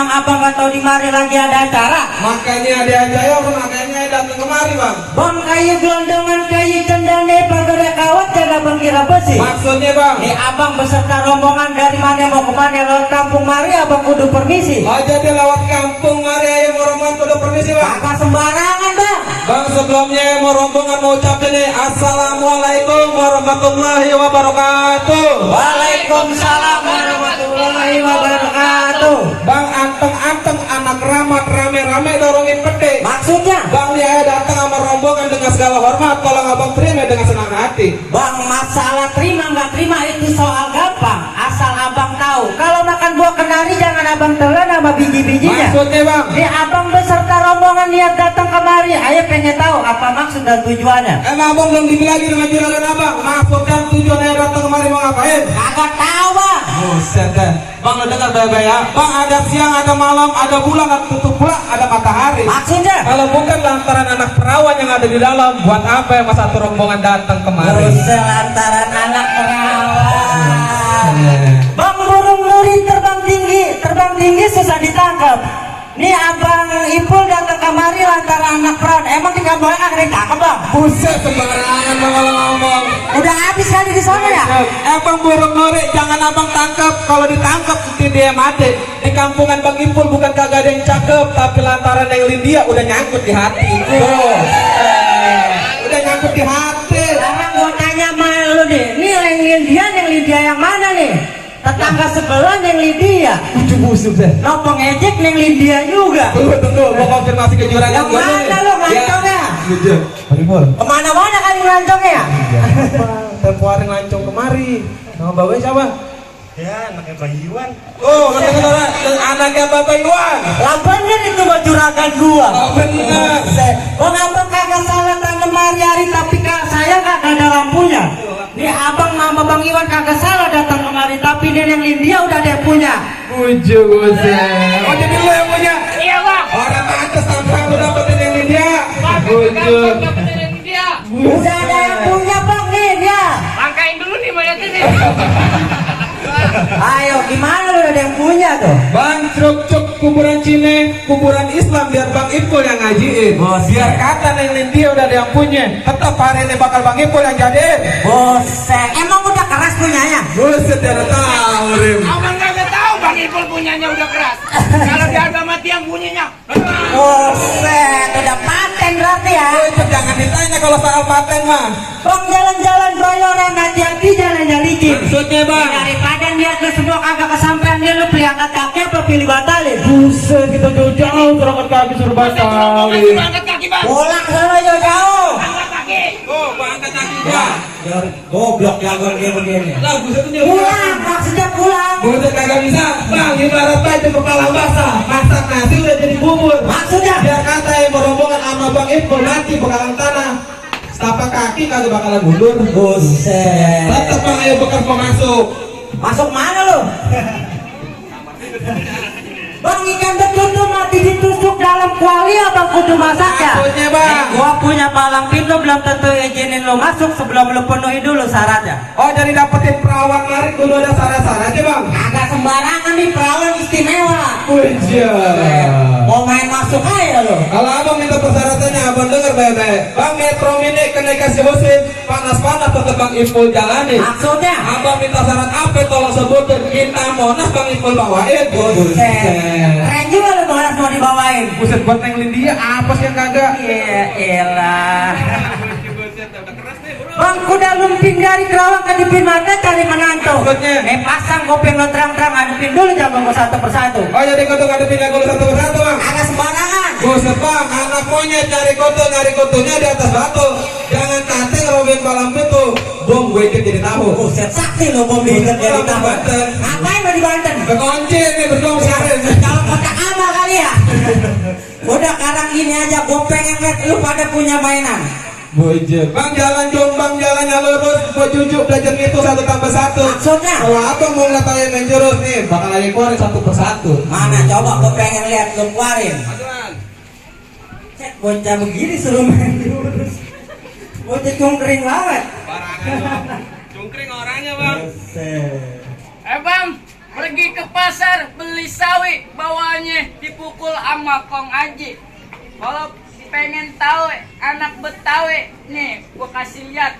emang abang gak tahu di mari lagi ada acara? Makanya ada aja makanya datang kemari bang. Bang kayu gelondongan kayu cendane pagoda kawat jaga bang kira besi. Maksudnya bang? Abang beserta rombongan dari mana mau kemana lewat kampung mari abang kudu permisi. Oh jadi lewat kampung mari ayo mau rombongan kudu permisi bang? Kakak sembarangan bang. Bang sebelumnya mau rombongan mau ucapin nih assalamualaikum warahmatullahi wabarakatuh. Waalaikumsalam warahmatullahi wabarakatuh. Bang anteng-anteng anak ramat rame-rame dorongin pede. Maksudnya? Bang dia datang sama rombongan dengan segala hormat. Tolong abang terima dengan senang hati. Bang masalah terima nggak terima itu soal gampang. Asal abang tahu. Kalau makan buah kenari jangan abang telan sama biji-bijinya. Maksudnya bang? Ini abang beserta rombongan niat datang kemari. Ayo pengen tahu apa maksud dan tujuannya. Emang abang belum dibilang dengan juragan abang. Maksud dan tujuannya datang kemari mau ngapain? Kagak tahu bang. Buset deh. Bang lo dengar baik-baik ya. Bang ada siang, ada malam, ada bulan, ada tutup pula, ada matahari. Maksudnya? Kalau bukan lantaran anak perawan yang ada di dalam, buat apa ya mas satu rombongan datang kemari? Lantaran anak perawan. Bang burung nuri terbang tinggi susah ditangkap. Nih abang Ipul datang kemari lantaran anak perawan. Emang di kampung ada yang ditangkap bang? Buset sembarangan bang kalau ngomong. Udah habis kali di sana ya? Bang burung nuri jangan abang tangkap. Kalau ditangkap nanti dia mati. Di kampungan bang Ipul bukan kagak ada yang cakep, tapi lantaran yang Lydia udah nyangkut di hati. Udah nyangkut di hati. Sekarang gua tanya sama lu deh. Nih yang Lydia yang mana nih? Tetangga sebelah yang Lydia. Busuk deh. Lo pengejek yang Lydia juga. Tunggu, mau konfirmasi kejuaraan Yang mana lo ngancongnya? Jujur. Kemana-mana kali ngancongnya? Tempo hari ngancong kemari. Nama bawa siapa? Ya, anaknya Mbak Iwan. Oh, anaknya Bapak Iwan. Lah bener itu baju juragan gua. Oh bener. Bang abang kagak salah tanam hari tapi saya kagak ada lampunya. Nih abang sama Bang Iwan kagak salah datang kemari tapi dia yang Lydia udah dia punya. Buset. Oh jadi lo yang punya? Iya bang. Orang pantes tampang lu dapetin yang dia. Buset. Dapetin yang dia. Udah ada yang punya bang nih dia. Langkain dulu nih mayatnya nih. Ayo gimana lu ada yang punya tuh? Bang cuk kuburan Cine, kuburan Islam biar Bang Ipul yang ngajiin. Biar kata Neng dia udah ada yang punya. Tetap hari ini bakal Bang Ipul yang jadiin. Buset, emang udah keras punyanya? Buset dia udah tahu Rim. Abang kagak tahu Bang Ipul punyanya udah keras. Kalau di harga mati yang punyanya. Buset, udah paten berarti ya? Buset jangan ditanya kalau soal paten mah. Bang jalan-jalan royoran hati-hati jalannya licin. Maksudnya bang? Daripada niat lu semua kagak kesampean dia lu pilih angkat kaki apa pilih batalin? Buset kita jauh-jauh terangkat kaki suruh batalin. Angkat kaki bang. Pulang sana jauh-jauh. Angkat kaki. Oh angkat kaki gua. Goblok jagoan kayak begini. Lah buset ini Pulang, maksudnya pulang. buset kagak bisa. Bang ibarat itu kepala basah. Masak nasi udah jadi bubur. Maksudnya? Biar kata yang berombongan sama Bang Ipul nanti bakalan tanah. Setapak kaki kagak bakalan mundur. Buset. Tetep bang ayo bekas mau masuk. Masuk mana lu? Bang ikan betutu mati ditusuk dalam kuali apa kudu masak ya? Maksudnya, Bang? Gua punya palang pintu belum tentu izinin lu masuk sebelum lu penuhi dulu syaratnya. Oh jadi dapetin perawan lari kudu ada syarat-syaratnya bang? Agak sembarangan nih perawan istimewa. Wujud. Mau main masuk aja lu. Kalau abang minta persyaratannya abang denger baik-baik. Bang Metro Mini kenaikan si musim panas-panas tetep Bang Ipul jalani. Maksudnya? Abang minta syarat apa tolong sebutin. Kita Monas Bang Ipul bawain. Keren juga lu Monas mau dibawain. Buset buat Neng Lydia apa sih yang kagak? Iya elah. Bang kuda lumping dari Kerawang ke Dipin Mata cari menantu. Maksudnya? Pasang kopeng lo terang-terang adepin dulu jangan gua satu persatu. Oh jadi kutu ngadepin aku satu persatu bang? Agak sembarangan. Buset bang, anak monyet cari kutu nyari kutunya di atas batu. Jangan kate ngerobin palang pintu. Bom gue ikut jadi tamu. Buset sakti lo bom diikat dari tahu. Ngapain lo di Banten? Kekunci nih berdua sekarang. Kalau kotak ama kali ya. Udah sekarang ini aja gue pengen lihat lu pada punya mainan. Bojek. Bang jalan Jombang jalannya lurus, mau jujuk belajar itu 1+1. Maksudnya? Kalau abang mau ngeliat yang main jurus nih, bakal lagi keluarin 1 persatu. Mana coba gue pengen lihat lu keluarin. Cek bocah begini suruh main jurus. Bocah cungkring banget. Cungkring orangnya bang. Buset. Bang, Pergi ke pasar beli sawi, bawahnya dipukul sama Kong Aji. Kalau pengen tahu anak Betawi, nih gua kasih lihat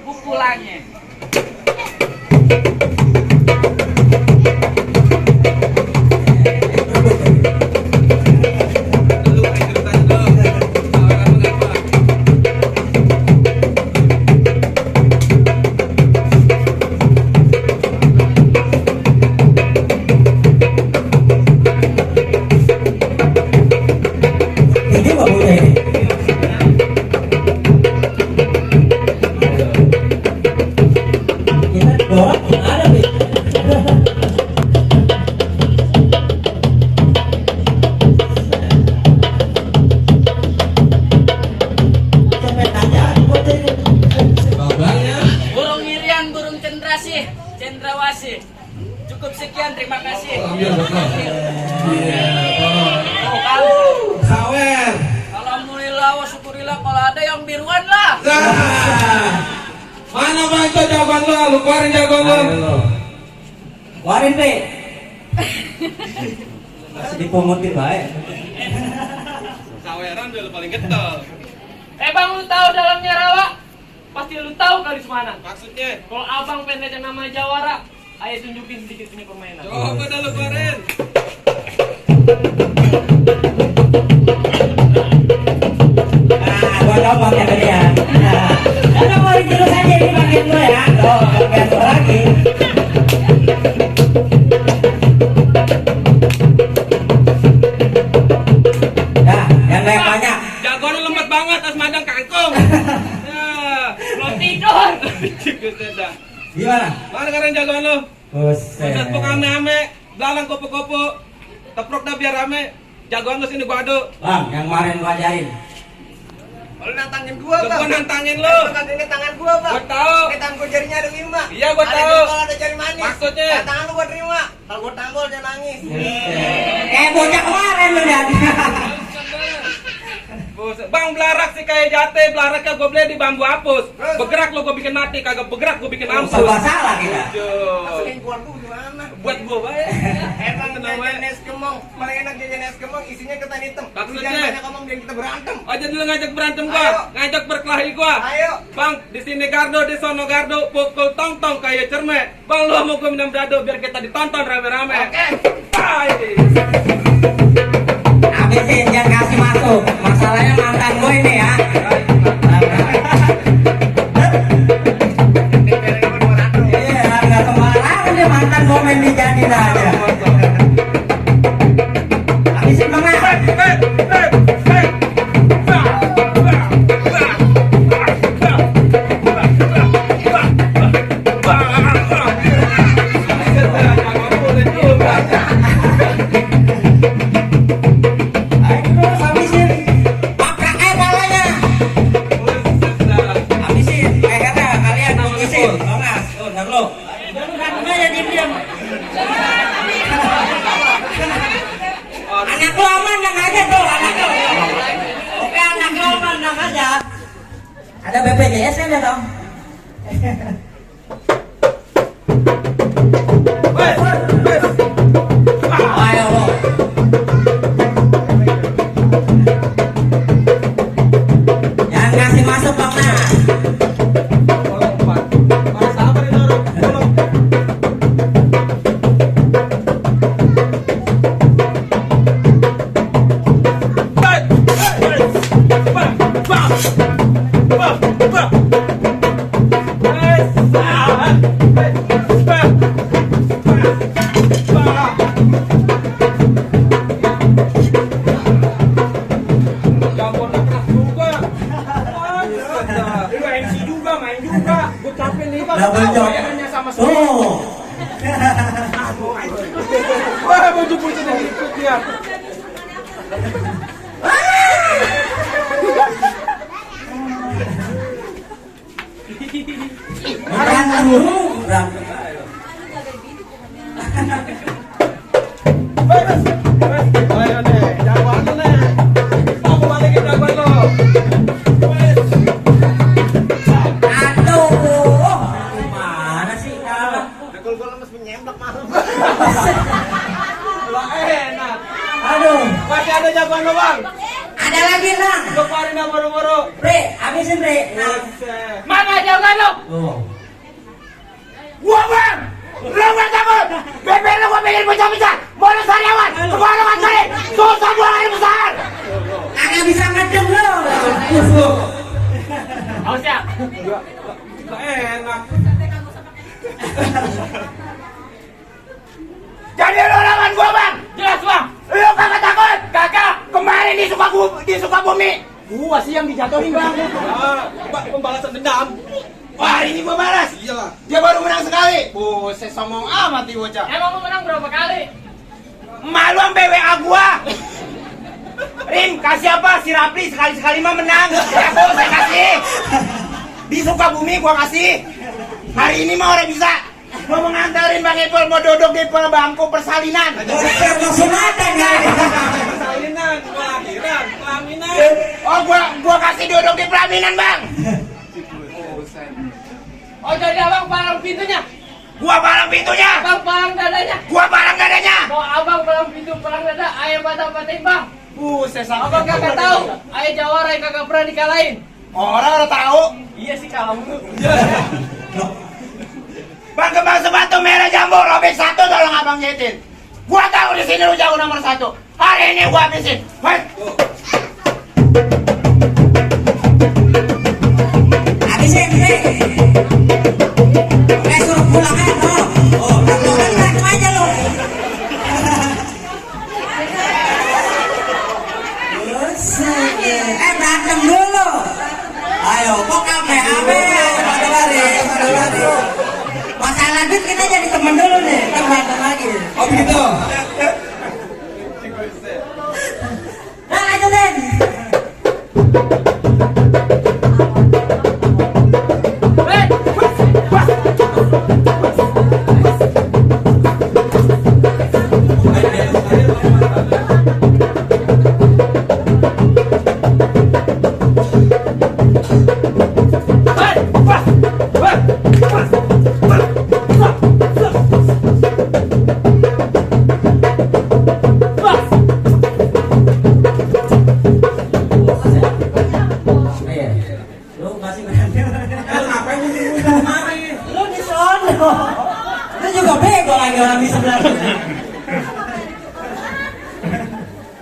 pukulannya. Ini Pak Bunda ini. Kita dorong ada nih. Sampai tanya, bocah ini. Kabarnya? Burung irian, burung cendrasih, cendrawasih. Cukup sekian, terima kasih. Iya, betul. Oh, kalau Sawer. alhamdulillah wa syukurillah, kalau ada yang biruan lah. Mana bang itu jawaban lo? Lu keluarin jawaban lo. Warin deh. Masih dipungutin baik. Saweran dulu paling getol. Bang, lu tahu dalamnya rawa? Pasti lu tahu kali semana. Maksudnya? Kalau abang pengen yang nama Jawara, ayo tunjukin sedikit ini permainan. Coba dah lu keluarin. Nah, gua coba ya tadi ya. Nah, karena mau terus aja ini bagian gua ya. Tuh, bagian gua lagi. Nah, yang banyak. Jagoan lu lembat banget, tas madang kangkung. Ya, Belum tidur. dah. Gimana? Mana sekarang jagoan lu? Buset. Buset pok ame-ame, belalang kopo-kopo. Teprok dah biar rame. Jagoan lu sini gua adu. Bang, yang kemarin gua ajarin. Lu nantangin gua, Gua Bang. nantangin lu. Ini tangan gua, Bang. Gua tahu. Ini tangan gua jarinya ada 5. Iya, gua Ada tahu. jempol, ada jari manis. Maksudnya? Nah, tangan lu gua terima. Kalau gua tampol jangan nangis. Kayak bocah kemarin lu lihat. Buset. Bang belarak sih kayak jate, belaraknya gua beli di bambu hapus. Bergerak lu gua bikin mati, kagak bergerak gua bikin mampus. Serba salah kita. Masukin keluar gua gimana? Buat gua bae. Emang Kenapa? jajan es kemong, paling enak jajan es kemong isinya ketan hitam. Maksudnya? Jangan banyak ngomong biar kita berantem. Aja dulu ngajak berantem gua, Ayo. ngajak berkelahi gua. Ayo. Bang, di sini gardo, di sono gardo, pukul tong-tong kayak cermek. Bang, lu mau gua minum dado biar kita ditonton rame-rame. Oke. Hai. Habisin jangan kasih masuk. Masalahnya mantan gue ini ya. Iya, nggak sembarangan dia mantan gue main dijadiin aja. Habisin bang lah. Ayo terus habisin. Pakrak palanya. Habisin. Kata kalian habisin. Bangas. Tuh, ntar lu. Jangan aja diam-diam. Anak lu aman, nang aja tuh, anak lu. Oke, anak lu aman, nang aja. Ada BPJS kan ya, Tom? Ayo, lu. Jangan kasih masuk, Bang Nas. Double job. Tuh. Wah, baju putih udah ikut dia. Berantem dulu, berantem. Ayo deh, jagoan lu nih. Mau balikin jagoan lu. Aduh, mana sih kalau Dekul gua lemes menyembak malu. apaan lo bang? Ada lagi nang. Keluarin dah boro-boro. Bre, habisin bre. Nah. Mana jangan lo? Tuh. Gua bang! Lo gak takut? Bebek lo gua pengen pecah-pecah. Bonus karyawan, semua lo ngancurin. Susah buang air besar. Agak bisa ngedem lo. Oh siap. Gak enak. Jadi lo lawan gua bang? Jelas bang. Lo kagak takut? Kakak. Kemarin di Sukabumi. Gua sih yang dijatuhin bang. Pembalasan dendam. Wah hari ini gua balas. Iyalah. Dia baru menang sekali. Buset sombong amat nih bocah. Emang lu menang berapa kali? Malu sampai WA gua. Rim, kasih apa? Si Rapli sekali-sekali mah menang. Ya gua saya kasih. Di Sukabumi gua kasih. Hari ini mah orang bisa. Gua mengantarin Bang Ipul mau duduk di bangku persalinan. Sunatan ya. Persalinan, kelahiran, kelaminan. Oh gua kasih duduk di pelaminan bang. Oh jadi abang palang pintunya? Gua palang pintunya. Abang palang dadanya? Gua palang dadanya. Kalau abang palang pintu palang dada, ayah patah-patahin bang. Buset sama. Abang kagak tahu, ayah jawara yang kagak pernah dikalahin. Orang udah tahu. Iya sih kalau lu. Bang kembang sepatu merah jambu robek 1 tolong abang nyetin. Gua tahu di sini lu jago nomor 1. Hari ini gua habisin. Hei. Habisin bre. Suruh pulang aja lo. Oh, kamu kan berantem aja lo. Berantem dulu. Ayo, kok kame-kame. Pada lari. Masalah duit kita jadi temen dulu nih. Kita berantem lagi. Oh begitu. Nah, lanjutin. Lu masih berantem. Ngapain ini? Lu di sono. Lu juga bego lagi orang di sebelah.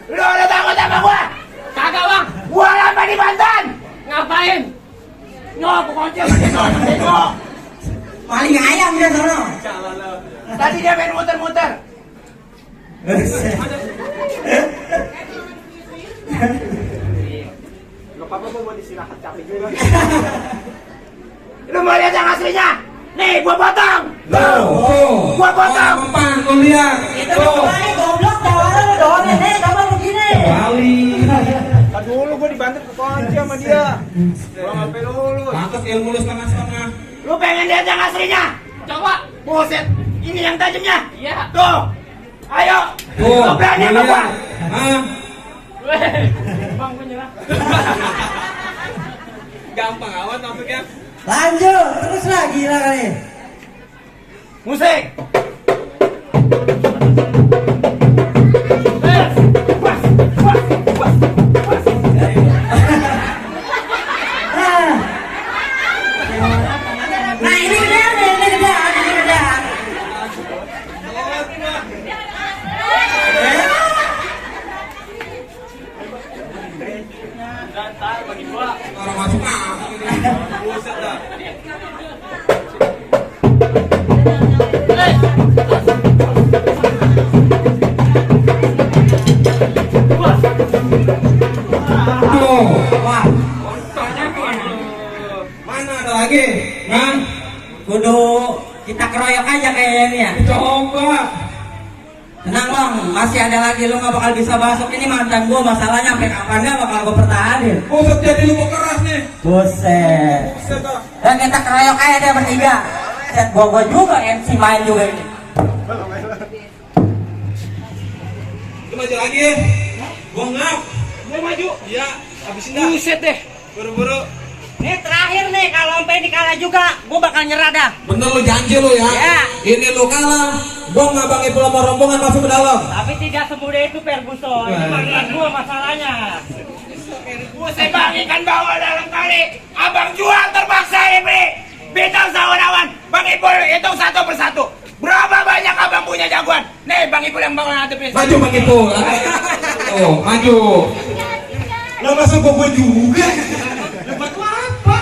Lu udah takut sama gua? Kagak bang. Gua lama di Banten. Ngapain? Nyok, kunci sama dia nyok. Paling ayam dia sono. Tadi dia main muter-muter. Lu mau lihat yang aslinya? Nih, gua potong. Oh. Gua potong. Gampang kau lihat. Itu kembali goblok tawaran lu doang nih, kamu begini. Kali. Dulu gua dibantu ke kunci sama dia. Gua sampai lulus. Pantas ilmu lu setengah-setengah. Lu pengen lihat yang aslinya? Coba. Buset, ini yang tajamnya. Iya. Tuh. Ayo. Tuh, Lu berani sama gua? Hah? Weh, bang menyerah. Gampang awan maksudnya. Lanjut, terus lagi lah kali. Musik. Nah ini udah. Orang masuk buset dah. Tuh. Wah, Mana ada lagi? Hah? kudu kita keroyok aja kayaknya ini ya. Coba. Tenang bang, masih ada lagi, lu gak bakal bisa masuk. Ini mantan gua, masalahnya sampai kapan gak bakal gua pertahanin. Buset jadi lu keras nih. Buset. Buset dah. Dan kita keroyok aja deh bertiga. Set gua juga MC main juga ini. Lu maju lagi. Gua ngap. Mau maju? Iya, habisin dah. Buset deh. Buru-buru. Nih terakhir nih, kalau sampai ini kalah juga, gue bakal nyerah dah. Bener lu janji lu ya. Ya. Ini lu kalah, gua nggak Bang Ipul sama rombongan masuk ke dalam. Tapi tidak semudah itu Ferguson. Ini panggilan gue masalahnya. Saya bagikan bawa dalam kali. Abang jual terpaksa ini. Bintang sawan-awan. Bang Ipul hitung satu persatu. Berapa banyak abang punya jagoan? Nih Bang Ipul yang bakal ngadepin. Maju Bang Ipul. Oh, maju. Lah masuk gua juga. Dapat apa?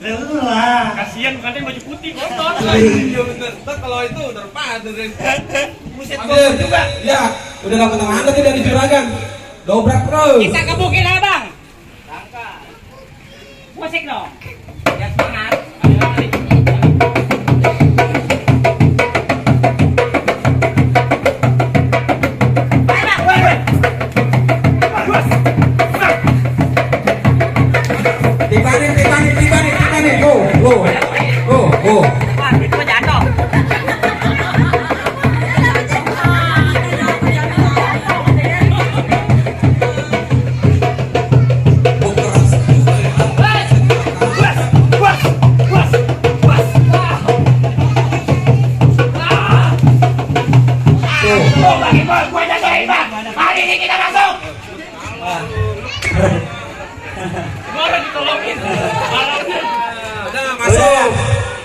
Lu lah. Kasihan bukan baju putih kotor. Iya bener. Ntar kalau itu udah padu deh. Buset Ambil. kotor juga. Ya, udah dapat nama anda tidak di juragan. Dobrak terus. Kita kebukin abang. Musik dong. Ya semangat. Tibanin. Go. Wah, itu mah jatuh. Oh, Bang Ipul, gue jagain Bang. Hari ini kita masuk. Udah masuk.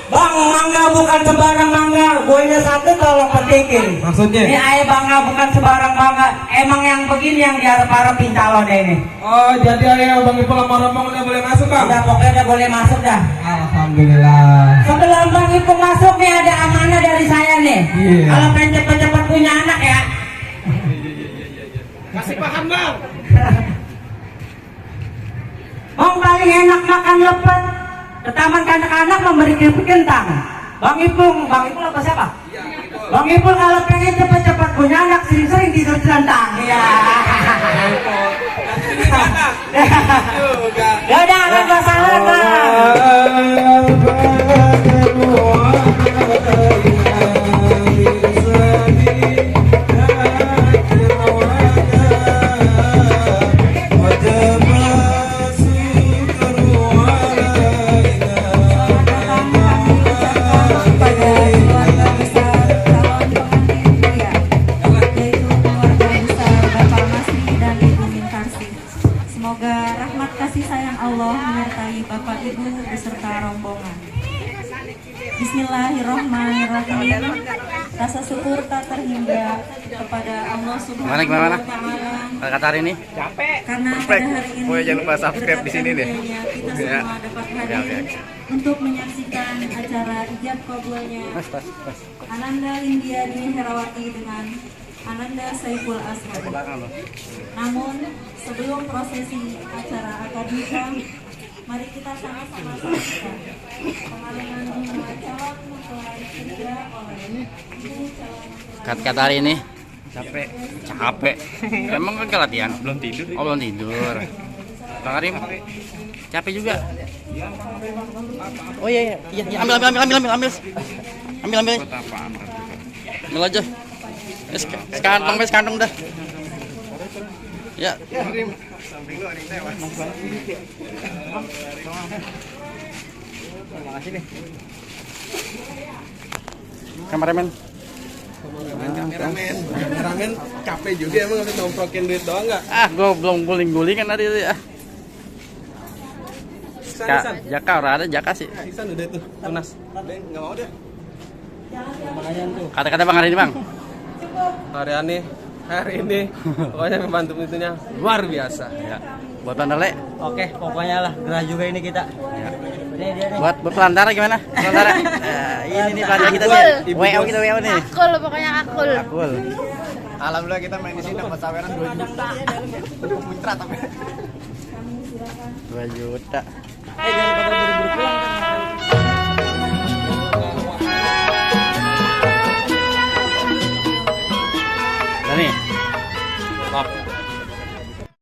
Bang, mangga bukan sembarang mangga. Goynya satu tolong petikin. Maksudnya? Ini ayah bangga bukan sembarang bangga. Emang yang begini yang diharap-harapin calon ini. Oh, jadi ayah Bang Ipul sama rombongan udah boleh masuk, Bang? Udah pokoknya udah boleh masuk dah. Alhamdulillah. Sebelum Bang Ipul masuk nih ada amanah dari saya nih. Iya. Kalau pengen cepet-cepet punya anak ya. Kasih paham Bang. Bang paling enak makan lepet. Ke taman kanak-kanak memberi keripik kentang. Bang Ipul apa siapa? Bang Ipul kalau pengen cepet-cepet punya anak sering-sering tidur telentang. Iya. Ya udah nggak masalah Bang. Semoga rahmat kasih sayang Allah menyertai Bapak Ibu beserta rombongan. Bismillahirrahmanirrahim. Rasa syukur tak terhingga kepada Allah Subhanahu wa Ta'ala. Kata hari ini Karena pada hari ini jangan lupa subscribe di sini deh. kita semua dapat hadir untuk menyaksikan acara ijab kabulnya Ananda Indiani Herawati dengan Ananda Saiful Aswad. Namun sebelum prosesi acara akad nikah, mari kita sama-sama saksikan pengalangan bunga calon mempelai pria oleh ibu calon mempelai. kata hari ini capek. Emang kan latihan? Belum tidur. Oh belum tidur. Bang Karim capek juga. Oh iya. Ambil aja. Sekantong dah. Ya. Kameramen. Kameramen capek juga emang harus nomprokin duit doang nggak? Gua belum guling-gulingan tadi tuh ya. Jaka orang ada Jaka sih. Sisan udah tuh tunas. Nggak mau deh. Kata-kata Bang hari ini Bang. Hari ini pokoknya membantu itunya luar biasa. Ya. Buat Bandale. Oke, pokoknya lah gerah juga ini kita. Ya. Dia nih. Buat pelantara gimana? Pelantara. Ini nih pelantara kita nih. WO kita WO nih. Akul, pokoknya akul. Akul. Alhamdulillah kita main di sini dapat saweran 2 juta. Untuk putra tapi 2 juta. Jangan pada buru-buru pulang kan. Nih.